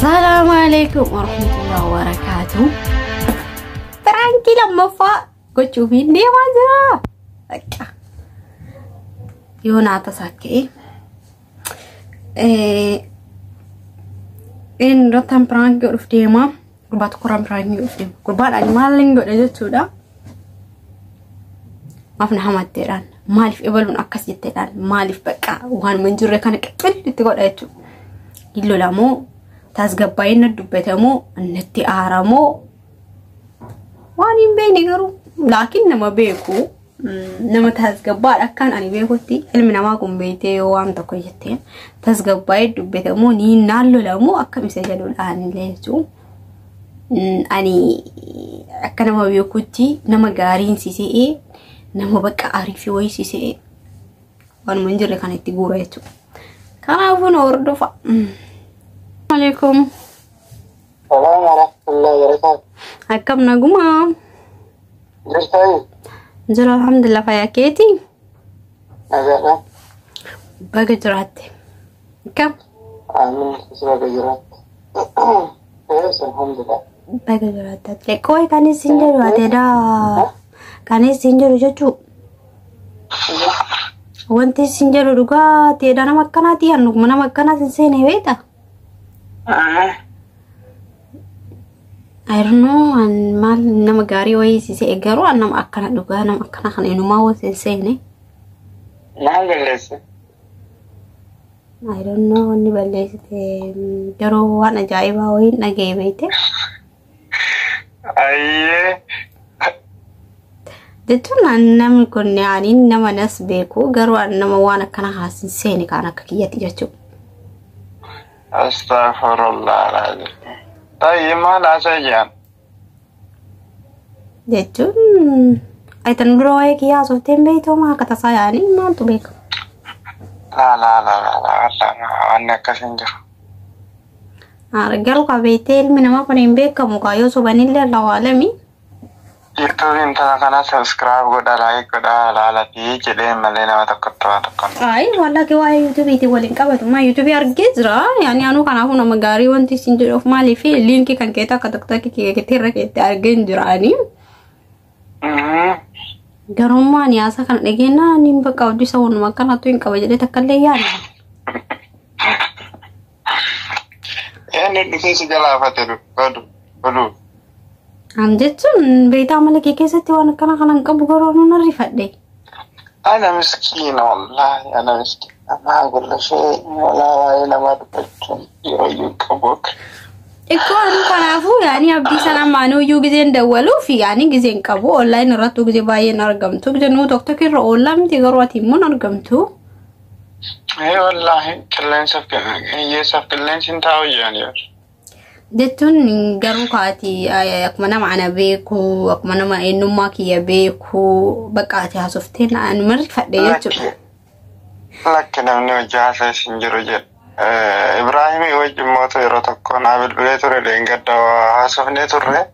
Assalaamu alaikum warahmatullahi wabarakatuh. Prank lammaffaa gochuuf hin deemaa jira. Bakka. Yoo naa tasaa ka'e. Inni irratti prank godhuuf deema. Gurbaa tokkorraan prank godhuuf deema. Gurbaadhaan maal hin godhe jechuudha. Maaf na hamatteedhaan, maaliif ebaluun akkas jetteedhaan, maaliif bakka waan hin jirre kana qixxillitti godha jechuudha. Hin lolamoo, tasgabbaa'ee na dubbatamoo, natti aaramoo, waan hin beekne garuu laakiin nama beeku, nama tasgabbaadha akkaan ani beekutti. Ilmi namaa kun beektee yoo waan tokko jetteen tasgabbaa'ee dubbatamoo, ni naan lolamoo, akkam isa jedhudhaan illee jechuudha. Ani akka nama beekutti nama gaariin sisee, nama bakka ariifii wayii sisee, waanuma hin jirre kana itti guura jechuudha. Kanaafuu na hordofa. Alaikum. Salaam warahmatullahi wabarakatuh. Akkam, nagumaa? Jirtaa? Jira, alhamdulillah, fayyaa keetii? Nagaadha. Baga jiraatte. Akkam? Amiin, si baga jiraatte. Yes, alhamdulillah. Baga jiraatte. Qoy, kan isin jedhu ateedha. Kan isin jedhu jechuu, wanti isin jedhu dhugaa teedha, nama akkanaati, annuma nama akkanaas hin seene beekta. I don't know, an maal nama gaarii wayii si se'e, garuu an nama akkana dhugaa, nama akkana kana inumaa wasi hin seene. Maal balleesse? I don't know, wanni balleessite garuu waan ajaa'ibaa wayiin dhaga'e beekte. Ayyee. Jechuun an namni kun ani nama nas beeku, garuu an nama waan akkana haasin seene kaan akka kiyyatti jechuudha. Astaghfirullah alazim. Tayyee, maal haasa'e jedhan? Jechuun ayitan dura waa'ee kiyyaa haasofteen beektuu maa akka tasaa yaa'anii maaltu beeka? Laa laa laa laa laa laa, wanni akkas hin jiru. Garuu qabeettee ilmi namaa kun hin beekamu kaa, yoo sobanillee Allahu alami. YouTube intala kana subscribe godha, like godha, laalatii jedhee malee nama tokkotti waan tokko. Ayi, wallaahi waa'ee YouTubeiitiin waliin qabatu. Maa YouTubeii argee jira. Yaani anuu kanaafuu nama gaarii wanti isin jedhuuf maaliif linkii kan keetaa akka tokko tokko keetti irra keetti argee hin jiraani. Garuu ani haasaa kana dhageenyaa ni bakka hojii isa waanuma akkanatu hin qaba jedhee takka illee yaada. Eenyu dhufee si galaafate oduu oduu? An jechuun beektaa mala kee keessatti waan akkana kana hin qabu, garuu anuu nan rifadhe. Ana miskiina, wallaahi ana miskiina, maa golla shee walaa waa'ee namaa dubbachuun yeroo iyyuu qabu akka. Ikkoo anu kanaafuu yaani abdii sana maanuyyuu gizeen dawwaluu fi yaani gizeen qabu online irratti gizee baay'een argamtu, gizee nuu tokko tokko irra oollaa miti, garuu ati immoo hin argamtu. Ee wallaahi, qilleensaaf hiyyeessaaf qilleensi hin taa'u jedhan yoo. Jechuun garuu kaati akkuma nama ana beeku, akkuma nama eenyummaa kiyya beeku, bakka ati haasoftee anuma rifadhe jechuudha. Lakki, namni hojii haasa'e hin jiru jedha. Ibraahimii wajjin mootu yeroo tokko naa bilbilee ture, leengadda haasofnee turre,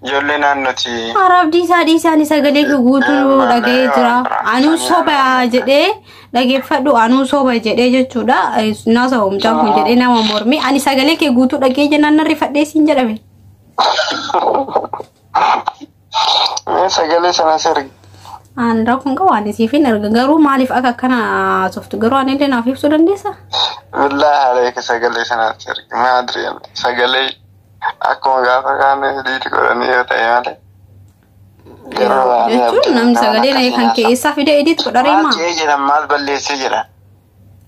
ijoollee naannoti. Hara, abdii isaa dhiisaan sagalee kee guutuu dhaga'ee jira. Anuu soba jedhee dhageeffadhu, anuu soba jedhee jechuudha. Naasa mucaan kun jedhee nama mormi. Ani sagalee kee guutuu dhagee jennaan nan rifadhee siin jedhame. Mee sagalee sana sirgi. An rakkoon qabu, ani siif hin erga, garuu maaliif akka akkana haasoftu garuu ani illee naaf ibsuu dandeessaa? Billaahi aleeka, sagalee sana sirgi. Maadri sagalee akkuma gaafa kaan liiti godhanii yoo ta'e malee. Jechuun namni sagalee kan kee eessaa fidee edit godharee Maal maa? je'ee jedhan, maal balleessee jedhan?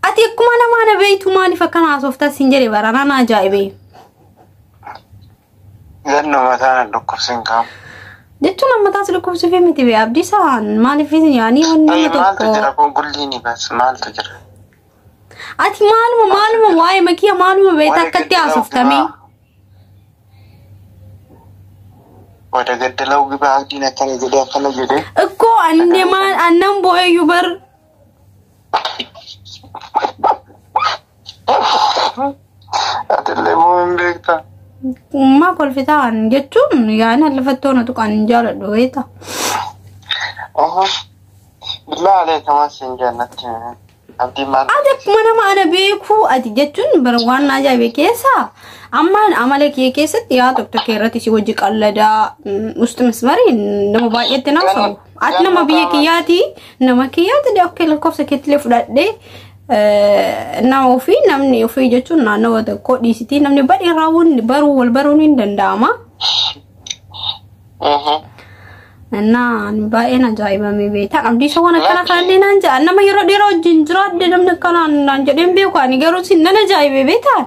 Ati akkuma namaa na beektu maaliif akkana haasoftaa siin jedhe baranaa na ajaa'ibee. Gannoo mataa na dhukkubsin qabu. Jechuun amma taas dhukkubsuufii miti bee, abdiisaan maaliif yaanii wanni nama Maaltu tokko. jira kun gulliini bas, maaltu jira? Ati maaluma maaluma waa'ee makiya maaluma beekta akkatti haasoftamee? Wada gaddalau gibaa, abdiin akkana jedhee akkana jedhee. Ikkoo anne maal annan bo'eeyyuu bar. Atillee moo hin beektaa? Maa kolfitaan jechuun yaani lafattoo na tuqaan hin jaaladhu beekta. Billaa aleeka, maal siin jennatti? Abdiin maal? Ati akkuma nama ana beekuu ati jechuun bara waan na ajaa'ibe keessaa ammaan amala kee keessatti yaa tokko tokko irratti si wajji qalladaa usti mismarii nama baay'eetti na haasa'u. Ati nama biyya kiyyaati nama kiyyaati akka lakkoofsa keettillee fudhadhee nama ofii namni ofii jechuun naannawa tokko dhiisitii namni badii raawwuun baruu wal baruun hin danda'ama. Innaan baay'een ajaa'ibame beektaa abdii isa waan akkana kanallee naan jedha nama yeroo dheeraa wajjin jiraadde namni akkanaan naan jedheen beeku ani garuu sin nan ajaa'ibe beektaa.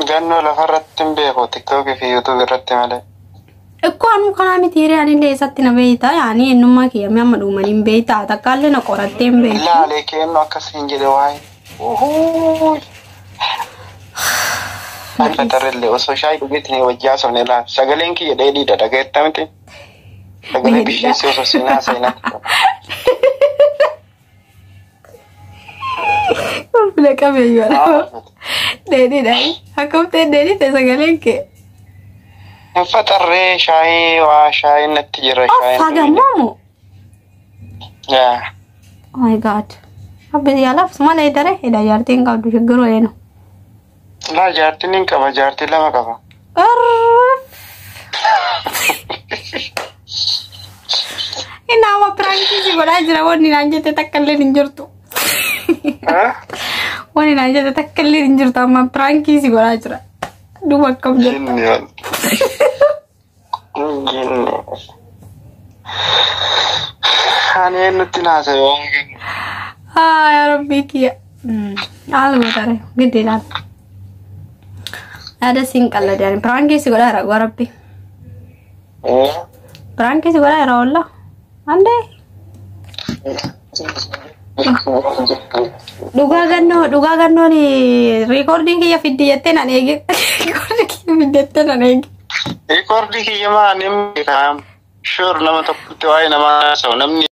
Gannoo lafarratti hin beeku tiktookii fi yuutuub irratti malee. Ikkoo anuu kanaa miti hiree anillee eessatti na beektaa yaani eenyummaa kiyya amma dhuumanii hin beektaa takkaallee na qorattee hin beektu. Laalee kennu akkas hin jedhe waa'ee. Uhuuy. Akka tarrellee osoo shaayii dhugeetiin wajji haasofne laal sagaleen kiyya dheedhiidha dhageetta miti. Sagalee bisheessi osoo siin haasa'in. Ulfina qabeeyyoodha. Dheedhiidha. Akkamtee dheedhii ta'e sagaleen kee. Hin faxarree shaayii waa shaayii natti jira shaayiin. Offaa gammoomu. Yaa. Oh my God. Abbi yaalaaf malee daree hidha jaartiin qabdu shiggiru eenu. Laa jaartiin hin qaba jaartii lama qaba. Inni amma piraankii si godhaa jira wanni naan jette takka illee hin jirtu. Wanni naan jette takka illee hin jirtu amma piraankii si godhaa jira. Duuba akkam jetta. Jinni wal. Jinni. Ani eenyutti naasa'e waan kennu. Haa yaa rabbii kiyya. Haaluma tare giddi ilaala. Yaada siin qalladee ani piraankii si godhaa jira dhugaa rabbii. Piraankii si godhaa jira wallaa. Andee. Dhugaa gannoo dhugaa gannoon riikoordiin kiyya fiddi jettee nan eege. Riikoordii kiyya fiddi jettee nan eege. Rikoordii kiyya maa ni beekaam. Sure nama tokkotti waa'ee namaa haasa'u namni